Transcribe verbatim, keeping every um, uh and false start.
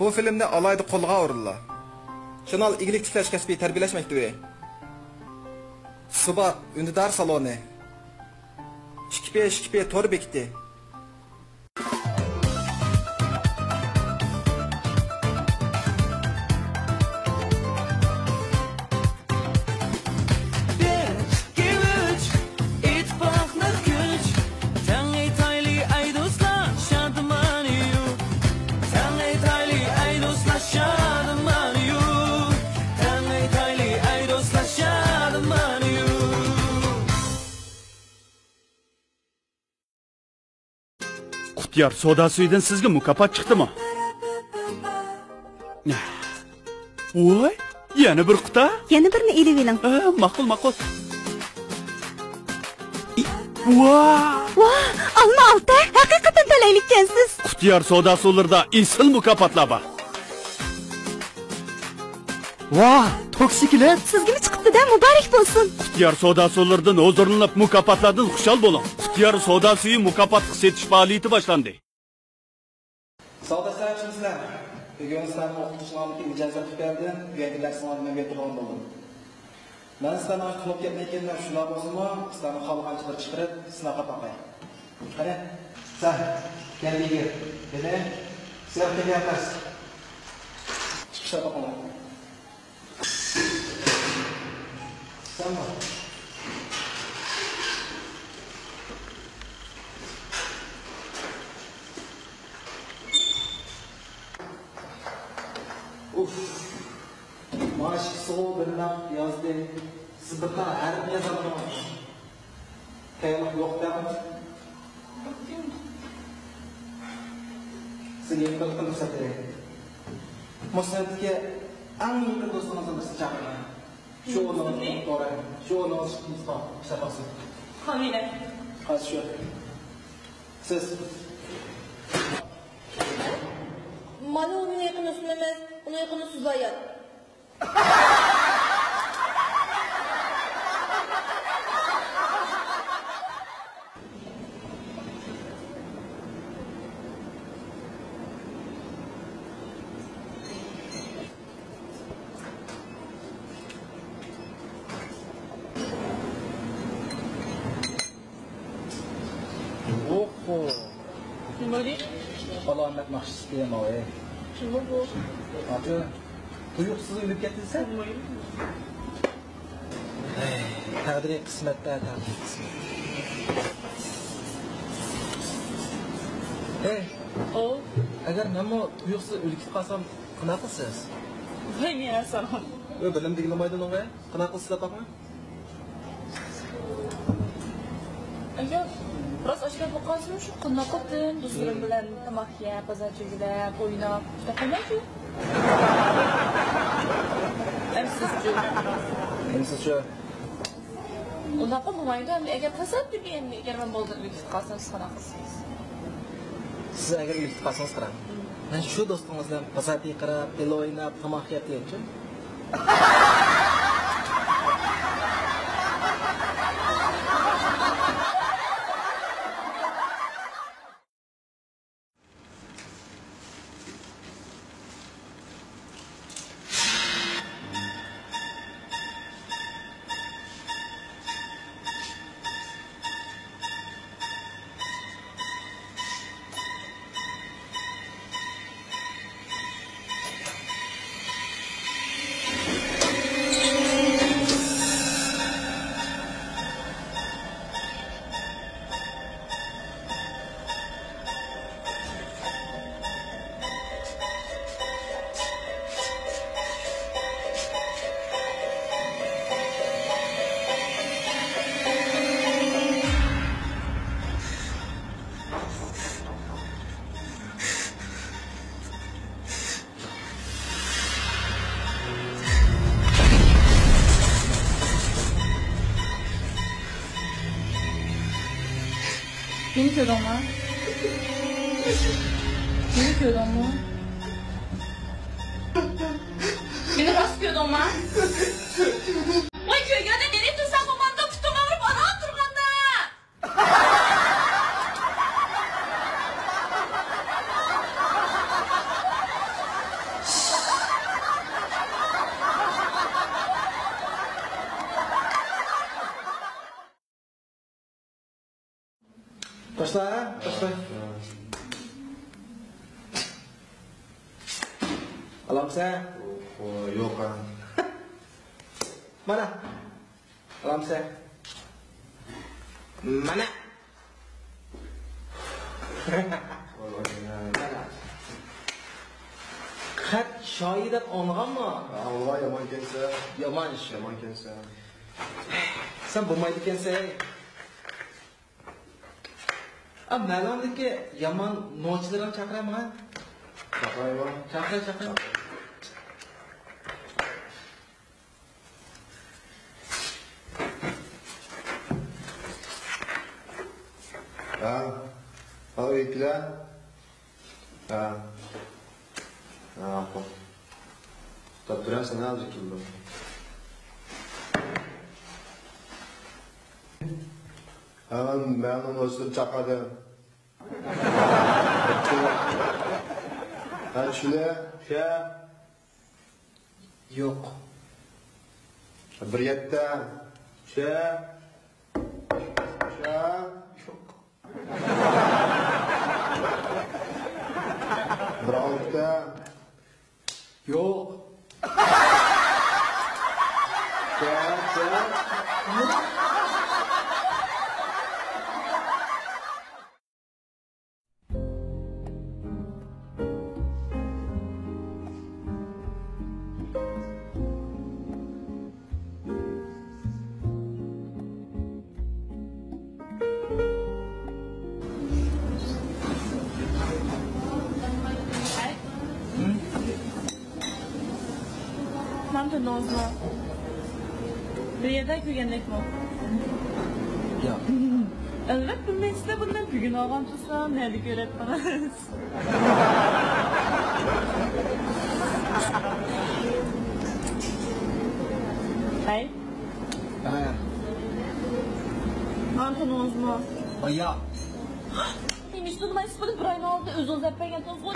بۇ فىلىمنى ئالاھىدە قولغا ئورۇنلا. شانال ئىگىلىك تىكلەش كەسپىي تەربىيەلەش مەكتىپى. سۇبات ئۈندىدار سالونى. ئىككى پى ئىككى پى تور بېكىتى. بىر، ئىككى، ئۈچ، ئىتتىپاقلىق كۈچ. تەڭ ئېيتايلى ئەي دوستلار، شادىمانى يۇ. تەڭ ئېيتايلى ئەي دوستلار، شادىمانى يۇ. تەڭ ئېيتايلى ئەي دوستلار، شادىمانى يۇ. قۇتىيار سودا سۈيىدىن سىزگە مۇكاپات چىقتىمۇ؟ ۋاي، يەنە بىر قۇتا؟ يەنە بىرنى ئېلىۋېلىڭ. ھە، ماقۇل، ماقۇل. ۋا! ۋا، ئالما ئالتە، ھەقىقەتەن تەلەيلىككەنسىز. قۇتىيار سودا سۇلىرىدا ئېسىل مۇكاپاتلار بار. ۋاھ، توكسىكلېت! سىزگىمۇ چىقىپتۇ-دە، مۇبارەك بولسۇن! قۇتىيار سودا سۇلىرىدىن ھۇزۇرلىنىپ، مۇكاپاتلاردىن خۇشال بولۇڭ. قۇتىيار سودا سۈيى مۇكاپاتلىق سېتىش پائالىيىتى باشلاندى. ساۋاقداشلار، ياخشىمۇسىلەر؟ بۈگۈن سىلەرنىڭ ئوقۇتقۇچىلىرىڭلىڭكى مىجەزلىرى تۈپەيلىدىن بۈگۈنكى دەرسىڭلارنى مەن بېرىپ تۇرغان بولدۇم. مەن سىلەرنىڭ ئاشۇ تونۇپ كەتمەيدىكەنلەر شۇلار بولسىمۇ، سىلەرنىڭ خالىغانچىلىرى چىقىرىپ سىناپ باقاي. قېنى، سەن، كەل بىگىر، دېدى. سىياق تېگەرمەس. چىقىشا باقىمەن. سەن بار. ئۇف. مانا ئىككىسىغۇ بىر نەق يازدى. سىز بىر خىل ھەرپ يازالمايسىز. تەييارلىق يوق دەڭ. سىزگە يەنە بىر قېتىم پۇرسەت بېرەي. مۇشۇ سىنىپتىكى ئەڭ يېقىن دوستىڭىزنىڭ بىرسىنى چاقىرىڭ. شۇ ئورنىڭىزنى توغرا. شۇ ئورنىڭىز ئىشلەپ باقسۇن. خامىنە. ھازىر شۇ. سىز. مانا ئۇ مېنىڭ يېقىن دوستۇم ئەمەس، ئۇنىڭ يېقىن دوستى زايات. ئوھو. نېمە دېدى؟ ئالامەت ناخشىسى دېگەن ئاۋۇ. كىممۇ بۇ؟ ئاچۇ، تۇيۇقسىز ئۆلۈپ كەتتى دېسە. ھەي، تەقدىرى قىسمەتتە، تەقدىرى قىسمەت. ھەي. ئو. ئەگەر مەنمۇ تۇيۇقسىز ئۆلۈپ كېتىپ قالسام، قانداق قىلىسىز؟ بىلمەيمەن، ساڭا. ئۆ، بىلىم دېگىلى بولمايدۇ نوغا. قانداق قىلىسىز دەپ باقماي؟ ئەگەر راست ئاشكارا بولۇپ قالسىمۇ، شۇ قانداق قىلدىم؟ دوستلىرىم بىلەن تاماق يەپ، بازارچىلىك ئويناپ، شۇنداق قىلمايچۇ؟ ئەمسىزچۇ؟ ئەمسىزچۇ؟ ئۇنداققا بولمايدۇ. ئەمدى ئەگەر تاسادىپىي، ئەمدى ئەگەر مەن بالدۇر ئۆلۈپ كېتىپ قالسام، سىز قانداق قىلىسىز؟ سىز ئەگەر ئۆلۈپ كېتىپ قالسىڭىز قاراڭ. مەن شۇ دوستىڭىز بىلەن بازاردا قاراپ، بىللە ئويناپ، تاماق يەپ دېگەنچۇ؟ مېنى كۆردۈڭمۇ؟ مېنى كۆردۈڭمۇ؟ مېنى راست كۆردۈڭمۇ؟ ۋاي، كۆرگەندە نېرى تۇرساڭ بولمامدۇ، پۇتۇڭ ئاغرىپ ئاران تۇرغاندا. باشلا، باشلا. ئالامسەن؟ يوق ھە. مانا. ئالامسەن؟ مانا. مانا. خەت شايى دەپ ئاڭلىغانمۇ؟ ئاڭلىغان. يامان ئىكەنسەن. يامان ئىش. يامان ئىكەنسەن. سەن بولمايدىكەنسەن. ئا، مەلۇمدىكى يامان نوچىلىرىڭ چاقىرامغا؟ چاقىرايمۇ؟ چاقىر، چاقىر. ھە، ھاۋ، ئېيتلا. ھە. ھە، ئاپا. توختاپ تۇرە، سەن ھازىر كېلىدۇ. ھە، مەن ئۇنى ئۆزۈم چاقىردىم. ھە، چۈشلە. چۈشە. يوق. بىر يەتتە. چۈشە. چۈشە. يوق. بىر ئالتە. يوق. چۈشە، چۈشە. مانا تونۇڭىزمۇ؟ بىر يەردە كۆرگەندەكمۇ؟ ياق. ئەلۋەتتە بىلمەيسىلەر، بۇنى بۈگۈن ئالغان تۇرسام، نەدە كۆرەتتىڭىز؟ ھەي. ھە. مانا تونۇڭىزمۇ؟ ياق. نېمىشقا تونۇمايسىز؟ بۇنى بىر ئاينىڭ ئالدىدا ئۆزىڭىز دەپ بەرگەنتىڭىزغۇ.